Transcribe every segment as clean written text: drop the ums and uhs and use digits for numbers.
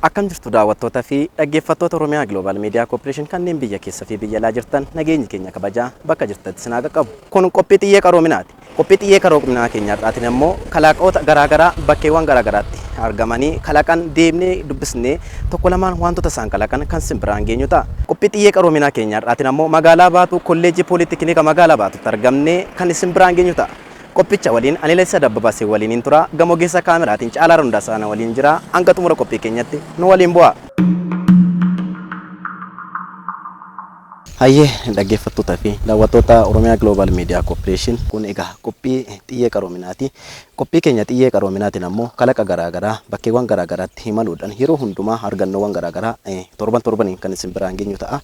Akkam jirtu, daawwattootaa fi dhaggeeffattoota Oromiyaa Global Media Corporation kanneen biyya keessa fi biyya alaa jirtan? Nageenyi keenya kabajaa bakka jirtanitti isin haa qaqqabu. Kun qophii Xiyyee Qaroominaati. Qophii Xiyyee Qaroominaa keenya har'aatiin immoo kalaqoota garaagaraa bakkeewwan garaagaraatti argamanii kalaqan deemnee dubbisnee tokko lamaan wantoota isaan kalaqan kan isin biraan geenyu ta'a. Qophii Xiyyee Qaroominaa keenya har'aatiin ammoo magaalaa Baatuu, Kolleejjii Poolitekniika magaalaa Baatuutti argamnee kan isin biraan geenyu ta'a. Qophicha waliin ani Leensaa Dabbabaa isin waliin tura. Gama ogeessa kaameraatiin Caalaa Rundaasaa na waliin jira. Hanga xumura qophii keenyatti nu waliin bu'aa. Hayyee, dhaggeeffattoota fi daawwattoota Oromiyaa Global Media Corporation, kun egaa qophii Xiyyee Qaroominaati. Qophii keenya Xiyyee Qaroominaatiin ammoo kalaqa garaagaraa bakkeewwan garaagaraatti imaluudhaan yeroo hundumaa argannoowwan garaagaraa torban torbaniin kan isin biraan geenyu ta'a.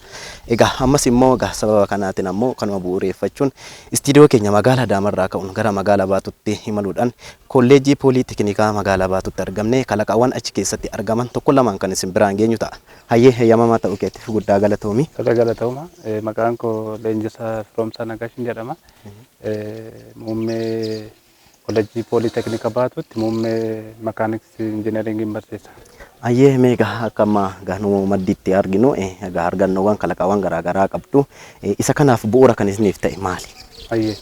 Egaa ammas immoo egaa sababa kanaatiin ammoo kanuma bu'uureeffachuun istiidiyoo keenya magaalaa Adaamarraa ka'uun gara magaalaa Baatutti imaluudhaan Kolleejjii Poolii Teknikaa magaalaa Baatutti argamnee kalaqaawwan achi keessatti argaman tokko lamaan kan isin biraan geenyu ta'a. Hayyee, heeyyamamaa ta'uu keetiif guddaa galatoomi. Tola, galatooma. Maqaan koo Leenjisaa Firoomsaa Nagaashin jedhama. Muummee Kolleejjii Pooliteknika Baatuutti muummee mechanics engineeringiin barsiisa. Hayyee, mee egaa akka amma egaa nu maddiitti arginu egaa argannoowwan kalaqaawwan garaagaraa qabdu. Isa kanaaf bu'uura kan isiniif ta'e maali? Hayyee,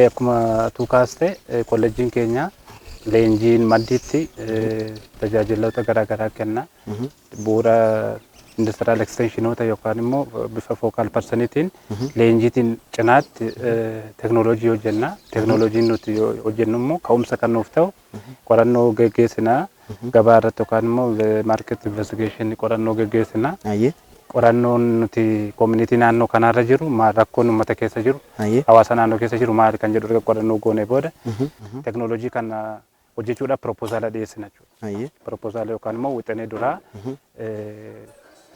akkuma tuu kaaste, kolleejjiin keenya leenjiin maddiitti tajaajiloota garaagaraa kenna. Bu'uura industrial extensionoota yookaan immoo bifa focal personiitiin leenjiitiin cinaatti teknooloojii hojjenna. Teknooloojiin nuti hojjennu immoo ka'umsa kan nuuf ta'u qorannoo geggeessinaa, gabaa irratti yookaan immoo market investigation qorannoo geggeessinaa. Qorannoon nuti community naannoo kanaarra jiru maal, rakkoon uummata keessa jiru, hawaasa naannoo keessa jiru maali kan jedhu erga qorannoo goonee booda teknooloojii kana hojjechuudhaaf proposala dhiyeessina jechuudha. Proposala yookaan immoo wixinee duraa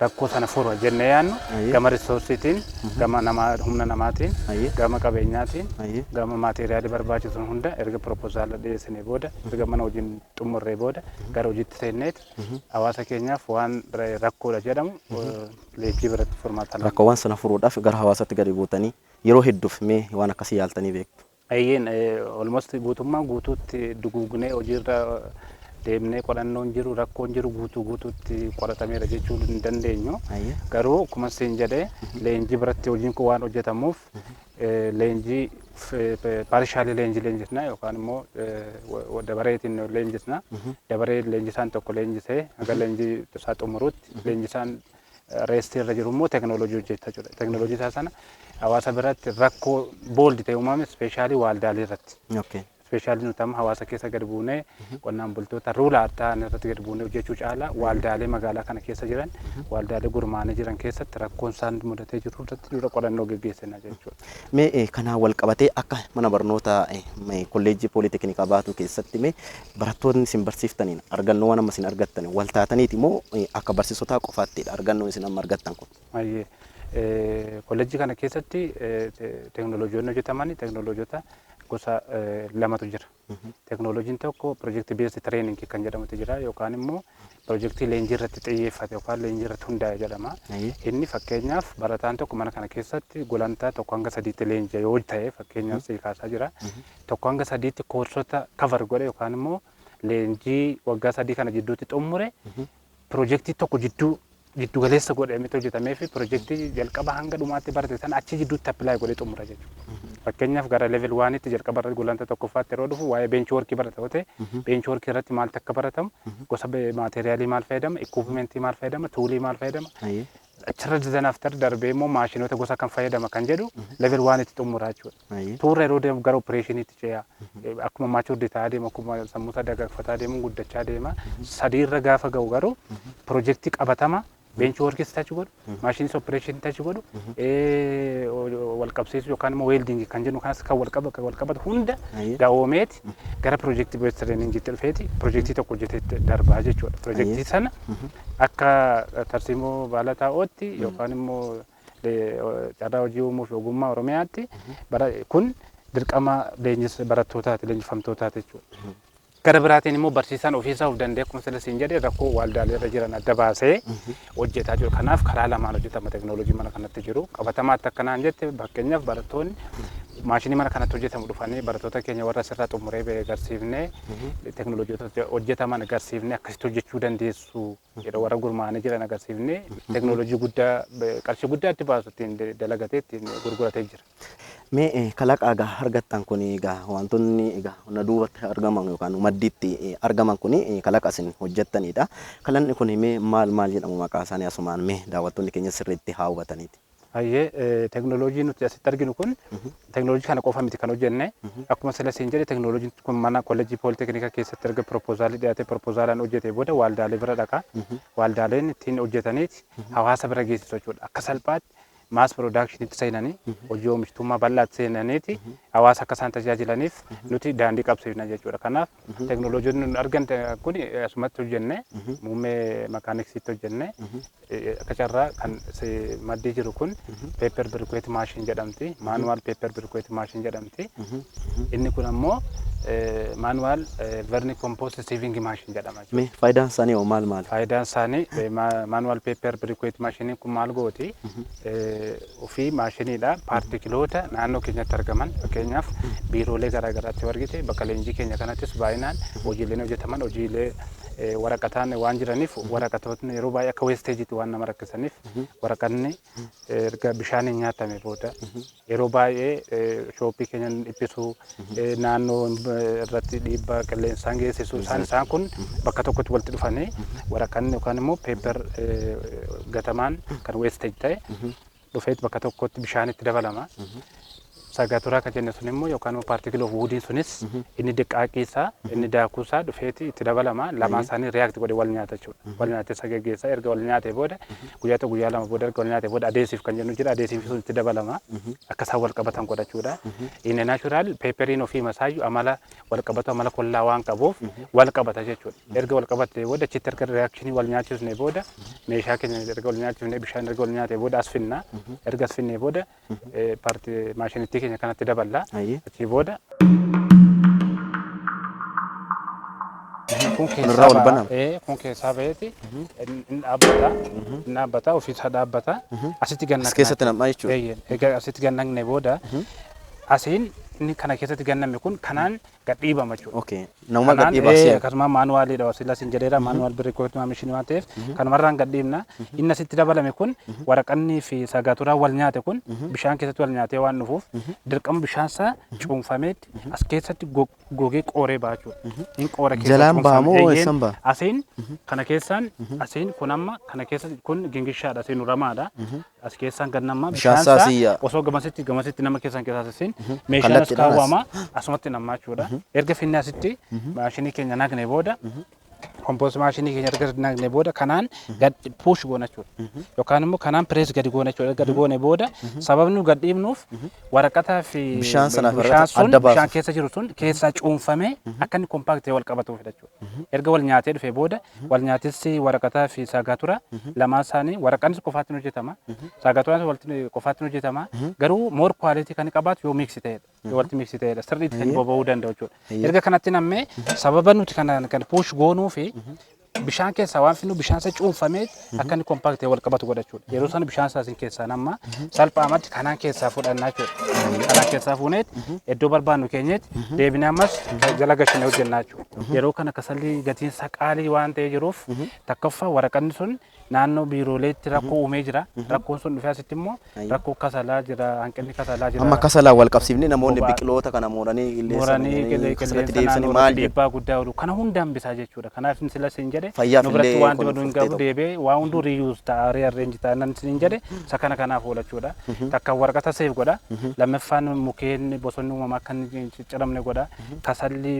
rakkoo sana fura jennee yaadnu gama resourceiitiin, gama namaa, humna namaatiin, gama qabeenyaatiin, gama materialii barbaachisuun hunda erga proposala dhiyeessinee booda, erga mana hojiin xumurree booda gara hojiitti seenneeti hawaasa keenyaaf waan rakkoodha jedhamu leenjii biratti furmaata laanna. Rakkoowwan sana furuudhaaf gara hawaasaatti gadi buutanii yeroo hedduuf mee waan akkasii yaaltanii beektu? Eeyyeen, almost guutummaa guutuutti duguugnee hojiirra deemnee qorannoon jiru, rakkoon jiru guutuu guutuutti qoratameera jechuu hin dandeenyu. Garuu akkuma siin jedhee, leenjii biratti hojiin kun waan hojjetamuuf leenjii partially leenjii leenjisna yookaan immoo dabareetiin leenjisna. Dabaree leenjisaan tokko leenjisee haga leenjii isaa xumurutti leenjisaan restii irra jiru immoo teknooloojii hojjechaa jira. Teknooloojii isaa sana hawaasa biratti rakkoo bold ta'e uumame, especially waaldaalee irratti. Especially nuti amma hawaasa keessa gad buunee qonnaan bultoota rural ta'an irratti gad buunee hojjechuu caalaa waaldaalee magaalaa kana keessa jiran, waaldaalee gurmaa'anii jiran keessatti rakkoon isaan mudatee jiru irratti dura qorannoo geggeessina jechuudha. Mee kanaan wal qabatee akka mana barnoota Kolleejjii Pooliteknikaa Baatuu keessatti mee barattoonni isin barsiiftaniin argannoowwan amma isin argattan wal taataniiti moo akka barsiisotaa qofaattidha argannoon isin amma argattan kun? Baay'ee. Kolleejjii kana keessatti teeknooloojiiwwan hojjetaman teeknooloojiiwwan gosa lamatu jira. Teeknooloojiin tokko project based training kan jedhamutu jira, yookaan immoo piroojeektii leenjii irratti xiyyeeffate yookaan leenjii irratti hundaa'e jedhama. Inni fakkeenyaaf barataan tokko mana kana keessatti gulantaa 1 hanga 3tti leenji'a yoo ta'e, fakkeenyaaf sii kaasaa jira. 1 hanga 3tti coursota cover godhe yookaan immoo leenjii waggaa 3 kana jidduutti xumure, piroojeektii tokko jidduu giddu galeessa godhamee hojjetamee fi piroojeektii jalqaba hanga dhumaatti barate sana achi jidduutti apply godhee xumura jechuudha. Fakkeenyaaf gara level oneitti, jalqaba irratti, gulantaa tokkoffaatti yeroo dhufu waa'ee bench workii barata yoo ta'e, bench workii irratti maaltu akka baratamu, gosa materialii maal fayyadama, equipmentii maal fayyadama, toolii maal fayyadama, achirra then after darbee immoo maashinoota gosa kan fayyadama kan jedhu level oneitti xumura jechuudha. Tworra yeroo deemu gara operationiitti ce'a. Akkuma matured ta'aa deemu, akkuma sammuu isaa dagaagfataa deemu, guddachaa deema. Sadiirra gaafa ga'u garuu piroojeektii qabatama bench workis touch godhu, machineis operation touch godhu, wal qabsiisu yookaan immoo welding kan jennu kanas kan wal qabatu hunda ga'oomeeti gara project based trainingiitti dhufeeti piroojeektii tokko hojjetee darbaa jechuudha. Piroojeektii sana akka tarsiimoo baala taa'ootti yookaan immoo carraa hojii uumuu fi ogummaa Oromiyaatti bara kun dirqama leenjis barattootaati, leenjifamtootaati jechuudha. Gara biraatiin immoo barsiisaan ofiisaa of danda'e, akkuma sila siin jedhe, rakkoo waaldaalee irra jiran adda baasee hojjetaa jiru. Kanaaf karaa lamaan hojjetama teknooloojii mana kanatti jiru. Qabatamaatti akkanaan jette, fakkeenyaaf barattoonni Maashinii mana kanatti hojjetamu dhufanii barattoota keenya warra asirraa xumuree ba'e agarsiifnee, teekinooloojiiwwan hojjetaman agarsiifnee, akkasitti hojjechuu dandeessu yeroo warra gurmaa'anii jiran agarsiifnee, teekinooloojii guddaa qarshii guddaa itti baasu ittiin dalagatee ittiin gurguratee jira. Mee kalaqa egaa argattan kun, egaa wantoonni egaa na duubatti argaman yookaan maddiitti argaman kun kalaqa isin hojjettanidha. Kalaqni kun mee maal maal jedhamu maqaa isaanii? Asumaan mee daawwattoonni keenya sirriitti haa hubataniiti. Hayyee, teekinooloojii nuti asitti arginu kun teekinooloojii kana qofa miti kan hojjenne. Akkuma sila siin jedhe, teekinooloojiin kun mana kolleejjii pooliteknikaa keessatti erga piroopoozaalii dhiyaatee, piroopoozaalaan hojjetee booda waaldaalee bira dhaqa. Waaldaaleen ittiin hojjetaniiti hawaasa bira geessisu jechuudha. Akka salphaatti mass productionitti seenanii, hojii oomishtummaa bal'aatti seenaniiti hawaasa akka isaan tajaajilaniif nuti daandii qabsiifna jechuudha. Kanaaf teekinooloojiin nuti argan kun asumatti hojjenne, muummee makaaniksiitti hojjenne. Akka carraa kan maddii jiru kun paper briquette machine jedhamti. Manual paper briquette machine jedhamti. Inni kun ammoo manual vermicompost sieving machine jedhama. Mee faayidaan isaanii hoo maal maali? Faayidaan isaanii, manual paper briquette machineiin kun maal gooti? Ofii maashiniidha. Paartikiloota naannoo keenyatti argaman, fakkeenyaaf biiroolee garaagaraatti yoo argite, bakka leenjii keenya kanattis baay'inaan hojiileen hojjetaman hojiilee waraqataan waan jiraniif, waraqatootni yeroo baay'ee akka wastageitti waan nama rakkisaniif, waraqanni erga bishaaniin nyaatame booda yeroo baay'ee shopii keenya dhiphisuu, naannoo irratti dhiibbaa qilleensaan geessisu. Isaan kun bakka tokkotti walitti dhufanii waraqanni yookaan immoo paper gatamaan kan wastage ta'e dhufeet bakka tokkotti bishaanitti dabalama. Sagaturaa kan jenne sun immoo yookaan immoo particle of woodiin sunis inni diqqaaqii isaa, inni daakuu isaa dhufeeti itti dabalama. Lamaan isaanii react godhee wal nyaata jechuudha. Wal nyaatee isa geggeessa. Erga wal nyaatee booda guyyaa tokko, guyyaa 2 booda, erga wal nyaatee booda adhesive kan jennu jira. Adhesive sun itti dabalama. Akka isaan wal qabatan godhachuudha. Inni natural paperiin ofii masaayyuu amala wal qabatu, amala kollaa waan qabuuf wal qabata jechuudha. Erga wal qabatee booda, achitti erga reactionii wal nyaachisnee booda, meeshaa keenya erga wal nyaachisnee, bishaan erga wal nyaatee booda as finna. Erga as finnee booda paartii maashinitti keenya kanatti daballa. Achii booda kun Kunirraa keessaa ol ba'a. banama. Kun keessaa ba'eeti inni dhaabbata. Inni dhaabbata, ofiisaa dhaabbata. Asitti ganna. As keessatti nam'aa jechuudha. Eeyyeen. Egaa asitti gannaqne booda asiin inni kana keessatti ganname kun kanaan gad dhiibama jechuudha. Okay. Namuma Kanaan, gad dhiibaa seena. Akkasuma manualiidha, wasila sin jedheera, manual briquette machineii waan ta'eef kanumarraan gad dhiibna. Inni asitti dabalame kun, waraqannii fi sagaturaan wal nyaate kun bishaan keessatti wal nyaatee waan dhufuuf, dirqama bishaan isaa cuunfameetti as keessatti gogee qooree ba'a jechuudha. Inni qoora keessa Jalaan ba'a cuunfame. moo eessan ba'a? Asiin kana keessaan, asiin kun amma kana keessa kun gingishaadha, asiin uramaadha. As keessaan gad nama Bishaan bishaan isaa isaa asii yaa'a. osoo gamasitti gamasitti nama keessan keessaa asiin meeshaan as Kallattiidhaan as. kaawwama, asumatti nammaa jechuudha. Erga finnee asitti maashinii keenya naqne booda, compost maashinii keenya erga naqne booda kanaan gad push goona jechuudha. Yookaan immoo kanaan press gadi goona jechuudha. Gadi goone booda sababni nu gad dhiibnuuf waraqataa fi Bishaan sanaaf bishaan waraqata sun adda bishaan baasuuf. keessa jiru sun keessaa cuunfamee akka inni compact wal qabatuuf jechuudha. Erga wal nyaatee dhufe booda wal nyaatissi waraqataa fi saagatura lamaan isaanii, waraqaanis qofaatti hojjetama. Saagaturaanis walitti qofaatti hojjetama. Garuu more quality kan qabaatu yoo mix ta'edha. Yoo walitti mix ta'edha. Sirriitti kan boba'uu danda'u jechuudha. Erga kanatti nammee sababa nuti kana kan push goonuu fi bishaan keessaa waan finnu, bishaan isa cuunfamee akka inni compact wal qabatu godhachuudha. Yeroo sana bishaan isaa isin keessaa namma salphaamatti kanaan keessaa fudhannaa jechuudha. Kanaan keessaa fuuneet iddoo barbaannu keenyetti deebinee ammas jala gashinee hojjennaa jechuudha. Yeroo kana kasalli gatiin isaa qaalii waan ta'ee jiruuf, takkaffaa waraqanni sun naannoo biirooleetti rakkoo uumee jira. Rakkoon sun dhufee asitti immoo rakkoo kasalaa jira, hanqinni kasalaa jira. Amma kasalaan wal qabsiifnee namoonni Boba'aa. biqiloota kana muuranii qilleensa Muranii kasalatti qilleensa deebisanii naannoo maal irratti jedhu? dhiibbaa guddaa oolu kana hunda hambisaa jechuudha. Kanaaf sila siin jedhe Fayyaaf nu biratti illee waan kun dibadu hin furtee qabu tokko. deebi'ee waa hunduu reuse ta'a, rearrange ta'a nan siin jedhe, isa kana kanaaf oolachuudha. Takka waraqata save godha. Lammaffaan mukeen bosonni uumamaa akka hin cicciramne godha. Kasalli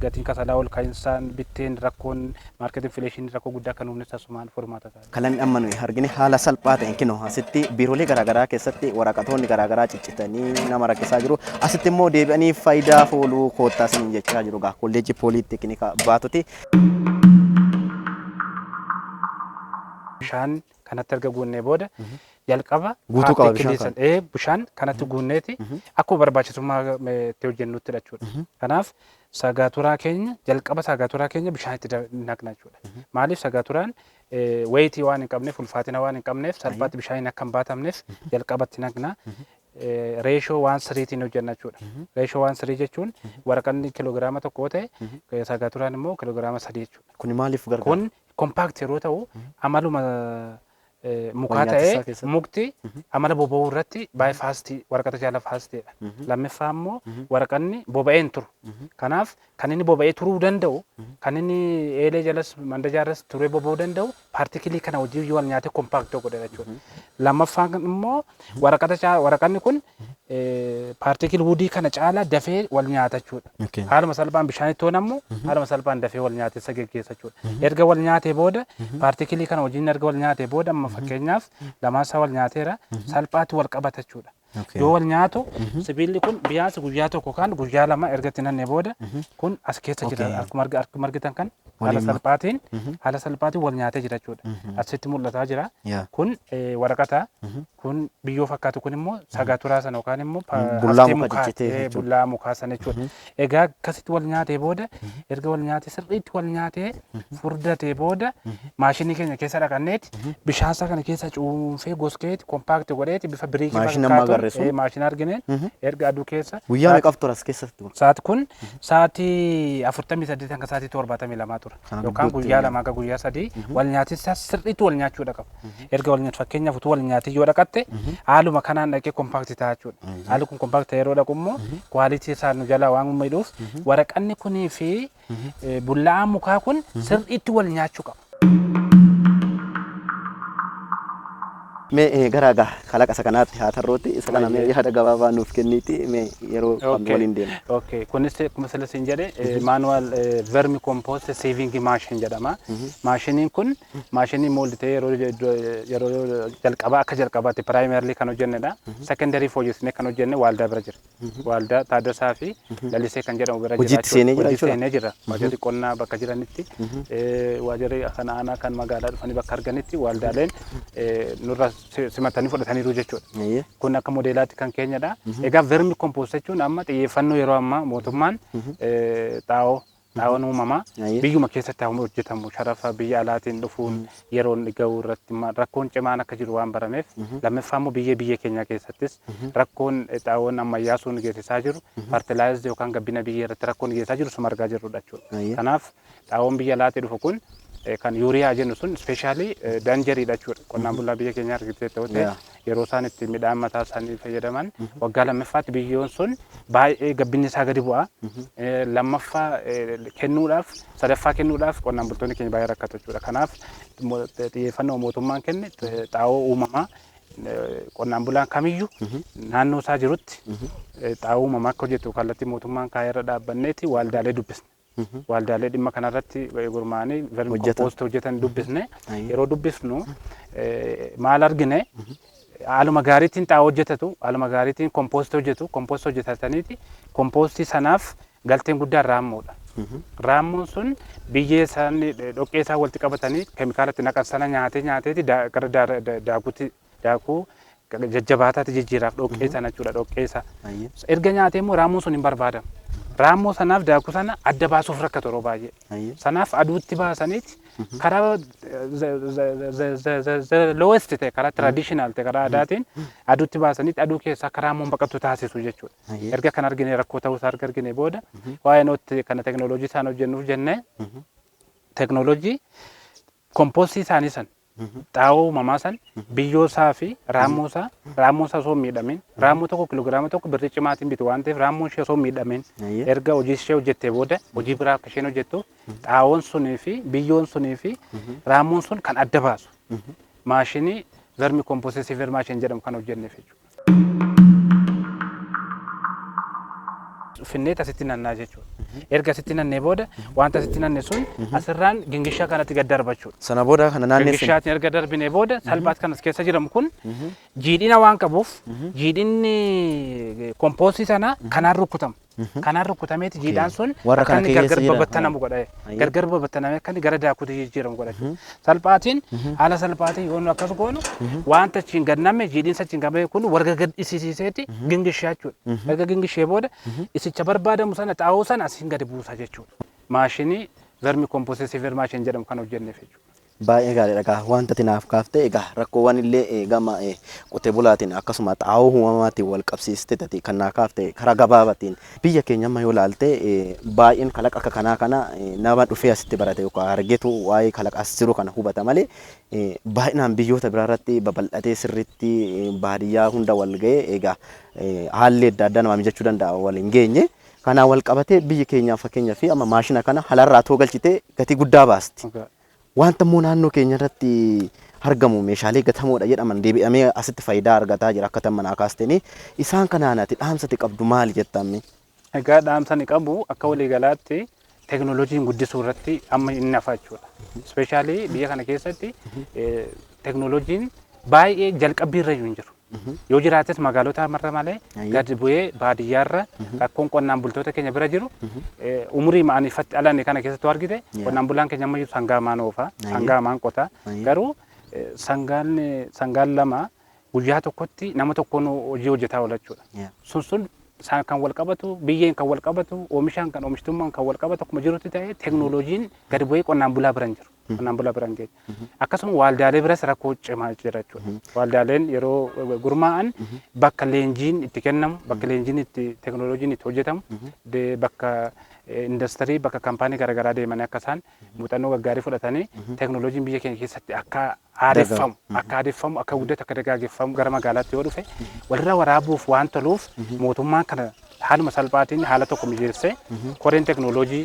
gatiin kasalaa ol ka'insaan bitteen rakkoon market inflation rakkoo guddaa kan uumne tasumaan furmaata ta'a. Kalanni amma nuyi argine haala salphaa ta'een kinoo asitti biiroolee garaagaraa keessatti waraqatoonni garaagaraa ciccitanii nama rakkisaa jiru. Asitti immoo deebi'anii faayidaaf ooluu koottaa isiniin jechaa jiru gaa kolleejjii pooliiteknikaa Baatuti. Bishaan kanatti erga guunnee booda jalqaba Guutuu qaba bishaan paartikilii bishaan kanatti guunneeti akkuma barbaachisummaa itti hojjennutti jechuudha. Kanaaf sagaaturaa keenya jalqaba sagaaturaa keenya bishaan itti naqna jechuudha. Maaliif? Sagaaturaan weightii waan hin qabneef, ulfaatina waan hin qabneef, salphaatti bishaaniin akka hin baatamneef jalqabatti naqna. Ratio 1:3tiin hojjenna jechuudha. Ratio 1:3 jechuun waraqanni kiloogiraama 1 ta'e, sagaturaan immoo kiloogiraama 3 jechuudha. Kuni maaliif gargaara? Kun compact yeroo ta'u, amaluma mukaa Walnyaatinsa ta'ee keessatti. Mukti amala boba'uu irratti baay'ee fastii, waraqata jaala fastiidha. Lammaffaa immoo waraqanni boba'ee hin turu. Kanaaf kan inni boba'ee turuu danda'u, kan inni eelee jalas mandajaa irras turee boba'uu danda'u, paartikilii kana hojii wal nyaatee compact godha jechuudha. Lammaffaan immoo waraqanni kun particle woodii kana caalaa dafee wal nyaata jechuudha. Haaluma salphaan bishaan itti oonamu, haaluma salphaan dafee wal nyaatinsa geggeessa jechuudha. Erga wal nyaatee booda, paartikilii kana wajjin erga wal nyaatee booda, amma fakkeenyaaf lamaan isaa wal nyaateera, salphaatti wal qabata jechuudha. Yoo wal nyaatu, sibiilli kun biyyaansi guyyaa 1 kan guyyaa 2 erga itti nannee booda kun as keessa jira. Akkuma argitan kan haala Waliin salphaatiin wal nyaatee jira jechuudha. Asitti mul'ataa jira. Kun waraqata, kun biyyoo fakkaatu, kun immoo sagaturaa sana yookaan immoo Bullaa haftee muka mukaa, ciccitee jechuudha. Bullaa mukaa sana jechuudha. Egaa akkasitti wal nyaatee booda, erga wal nyaatee sirriitti wal nyaatee furdatee booda, maashinii keenya keessa dhaqanneeti bishaan isaa kana keessa cuunfee goskeeti compact godheeti bifa brickii Maashina amma fakkaatuun, agarre sun? Maashina argineen erga aduu keessa Guyyaa meeqaaf tura as keessatti? Sa'aati kun sa'aatii 48 hanga sa'aatii 72 tura. Kana Yookaan gidduutti guyyaa 2 hanga guyyaa 3 wal nyaatinsa sirriitti wal nyaachuudha qaba. Erga wal nyaatu, fakkeenyaaf utuu wal nyaatii yoo dhaqatte, haaluma kanaan dhaqee compact ta'a jechuudha. Haalli kun compact yeroo dhaqu immoo quality isaa nu jalaa waan miidhuuf, waraqanni kunii fi bullaa'aan mukaa kun sirriitti wal nyaachuu qaba. Mee gara egaa kalaqa isa kanaatti haa tarrooti. Isa kana mee yaada gabaabaa nuuf kenniiti, mee yeroo qabnu waliin deemna. Okay. Kunis akkuma sila siin jedhe manual vermi compost sieving machine jedhama. Maashiniin kun maashinii mold ta'ee yeroo jalqabaa akka jalqabaatti primarily kan hojjennedha. Secondary fooyyessinee kan hojjenne waaldaa bira jira. Waaldaa Taaddasaa fi Lalisee kan jedhamu bira jira. Hojiitti seenee jira Hojii jechuudha? seenee jira. Waajjirri qonnaa bakka jiranitti, waajjirri kan aanaa kan magaalaa dhufanii bakka arganitti waaldaaleen nurra simatanii fudhataniiru jechuudha. Kun akka modeelaatti kan keenyadha. Egaa vermi compost jechuun amma xiyyeeffannoo yeroo ammaa mootummaan xaa'oon uumamaa biyyuma keessatti haa hojjetamu, sharafa biyya alaatiin dhufuun yeroon ga'uu irratti rakkoon cimaan akka jiru waan barameef, lammaffaa immoo biyya keenya keessattis rakkoon xaa'oon ammayyaa sun geessisaa jiru, fertilized yookaan gabbina biyyee irratti rakkoon geessisaa jiru suma argaa jirrudha jechuudha. Kanaaf xaa'oon biyya alaatii dhufu kun kan yuuriyaa jennu sun specially dangeriidha jechuudha. Qonnaan bulaa biyya keenya argitee ta'u ta'e, yeroo isaan itti midhaan mataa isaanii fayyadaman waggaa lammaffaatti biyyoon sun baay'ee gabbinni isaa gadi bu'a. Lammaffaa kennuudhaaf, sadaffaa kennuudhaaf qonnaan bultoonni keenya baay'ee rakkatu jechuudha. Kanaaf xiyyeeffannoo mootummaan kenne xaa'oo uumamaa qonnaan bulaan kamiyyuu naannoo isaa jirutti xaa'oo uumamaa akka hojjetu kallattii mootummaan kaa'ee irra dhaabbanneeti waaldaalee dubbisne. Waaldaalee dhimma kanarratti gurmaa'anii vermi Hojjetan. compost hojjetan dubbisne. Yeroo dubbisnu maal argine? Haaluma gaariitiin xaa'oo hojjetatu, haaluma gaariitiin kompoostii hojjetu. Kompoostii hojjetataniiti kompoostii sanaaf galteen guddaan raammoodha. Raammoon sun biyyee isaanii dhoqqee isaa walitti qabatanii keemikaalatti naqan sana nyaatee nyaateeti gara daakuutti, daakuu jajjabaataatti jijjiiraaf dhoqqee sana jechuudha, dhoqqee isaa. Erga nyaatee immoo raammoon sun hin barbaadamu. Raammoo sanaaf daakuu sana adda baasuuf rakkatu yeroo baay'ee. Sanaaf aduutti baasaniiti karaa the lowest ta'e, karaa traditional ta'e, karaa aadaatiin aduutti baasaniiti aduu keessaa karaa raammoon baqatu taasisu jechuudha. Erga kan argine, rakkoo ta'uusaa erga argine booda, waa'ee nootti kana teknooloojii isaan hojjennuuf jennee, teknooloojii kompoostii isaanii san, xaa'oo uumamaa san, biyyoo isaa fi raammoo isaa osoo hin miidhamin, raammoo tokko kiloogiraama 1 birrii cimaatiin bitu waan ta'eef, raammoon ishee osoo hin miidhamin erga hojii ishee hojjettee booda hojii biraa akka isheen hojjettu, xaa'oon sunii fi biyyoon sunii fi raammoon sun kan adda baasu maashinii vermi compost siever machine jedhamu kan hojjenneef jechuudha. Finneet asitti nannaa jechuudha. Erga asitti nannee booda, wanta asitti nanne sun asirraan gingishaa kanatti gad darba jechuudha. Sana booda kana naannessin. Gingishaatiin erga darbinee booda, salphaatti kan as keessa jiramu kun jiidhina waan qabuuf, jiidhinni kompoostii sana kanaan rukutama. Kanaan rukutameeti jiidhaan sun Warra akka kana inni keessa gargar jiran. babattanamu godha. Gargar babattanamee akka inni gara daakuutti jijjiiramu godha jechuudha. Salphaatiin, haala salphaatiin yoo nu akkas goonu, wanta achiin gad namme, jiidhinsa achiin qabee kun warga gad dhisiisiiseeti gingishaa jechuudha. Erga gingishee booda isicha barbaadamu sana, xaa'oo sana asiin gadi buusa jechuudha. Maashinii vermi compost siever machine jedhamu kan hojjenneef jechuudha. Baay'ee gaariidha egaa wanta ati naaf kaaftee egaa rakkoowwan illee gama qotee bulaatiin akkasuma xaa'oo uumamaatiin wal qabsiistee tati kan naa kaafte karaa gabaabaatiin biyya keenya amma yoo ilaalte baay'een kalaqa akka kanaa kana nama dhufee asitti barate yookaan argetu waa'ee kalaqa as jiru kana hubata malee baay'inaan biyyoota biraa irratti babal'atee sirriitti baadiyyaa hunda wal ga'ee egaa haalli adda addaa namaa mijachuu danda'a wal hin geenye. Kanaan wal qabatee biyyi keenya fakkeenyaaf amma maashina kana halarraa too galchitee gatii guddaa baasti. Wanta immoo naannoo keenya irratti argamu meeshaalee gatamoodha jedhaman deebi'amee asitti faayidaa argataa jira akka tan manaa kaastanii isaan kanaan ati dhaamsati qabdu maali jettamne? Egaa dhaamsa ni qabu akka waliigalaatti teekinooloojiin guddisuu irratti amma inni hafa jechuudha. Ispeeshaalii biyya kana keessatti teekinooloojiin baay'ee jalqabbii irra hin jiru. Yoo jiraates magaalota marra malee gadi bu'ee baadiyyaarra rakkoon qonnaan bultoota keenya bira jiru umurii ma'anii ifatti dhalanne kana keessatti argite qonnaan bulaan keenya ammayyuu sangaa maan oofa, sangaa maan qota. Garuu sangaan lama guyyaa tokkotti nama tokkoon hojii hojjetaa oola jechuudha. Sun isaan kan wal qabatu, biyyeen kan wal qabatu, oomishaan kan oomishtummaan kan wal qabatu akkuma jirutti ta'ee teekinooloojiin gadi bu'ee qonnaan bulaa bira hin jiru. Qonnaan bulaa bira hin geenye. Akkasuma waaldaalee biras rakkoo cimaa jira jechuudha. Waaldaaleen yeroo gurmaa'an bakka leenjiin itti kennamu, bakka leenjiin itti teekinooloojiin itti hojjetamu, bakka indastirii, bakka kaampaanii garaagaraa deemanii akka isaan muuxannoo gaggaarii fudhatanii teekinooloojiin biyya keenya keessatti akka aadeffamu, akka aadeffamu, akka guddatu, akka dagaageffamu gara magaalaatti yoo dhufe walirra waraabuuf waan toluuf mootummaan kana haaluma salphaatiin haala tokko mijeessee koreen teekinooloojii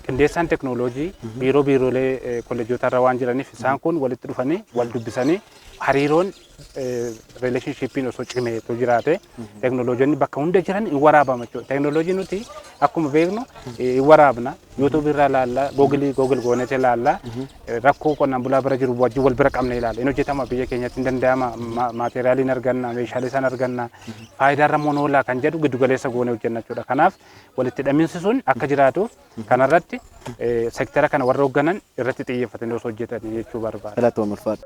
qindeessaan teekinooloojii biiroo biiroolee kolleejjota irra waan jiraniif isaan kun walitti dhufanii wal dubbisanii hariiroon rileeshinshiippiin osoo cimeetu jiraate teekinooloojiin bakka hunda jiran hin waraabama jechuudha. Teekinooloojii nuti akkuma beeknu hin waraabna. Yuutuubii irraa ilaalla, googilii googil gooneeti ilaalla. Rakkoo qonnaan bulaa bira jiru wajjin wal bira qabne ilaalla. Inni hojjetama biyya keenyatti hin danda'ama. Maateriyaaliin arganna, meeshaalee isaan arganna. Faayidaa irra monoolaa kan jedhu giddu galeessa goone hojjenna jechuudha. Kanaaf walitti hidhaminsi sun akka jiraatuuf kanarratti sektara kana warra hoogganan irratti xiyyeeffatanii osoo hojjetanii jechuu barbaada. Galatoom ulfaadhu.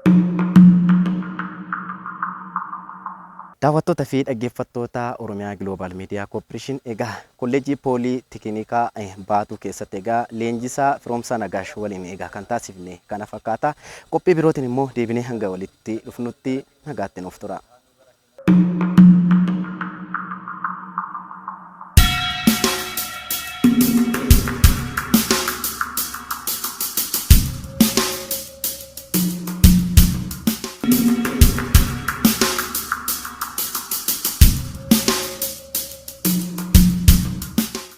Daawwattoota fi dhaggeeffattoota Oromiyaa Global Media Corporation egaa kolleejjii poolii teekinikaa Baatuu keessatti egaa leenjisaa Firoomsaa Nagaash waliin egaa kan taasifne kana fakkaata. Qophii birootiin immoo deebinee hanga walitti dhufnutti nagaatti nuuf tura.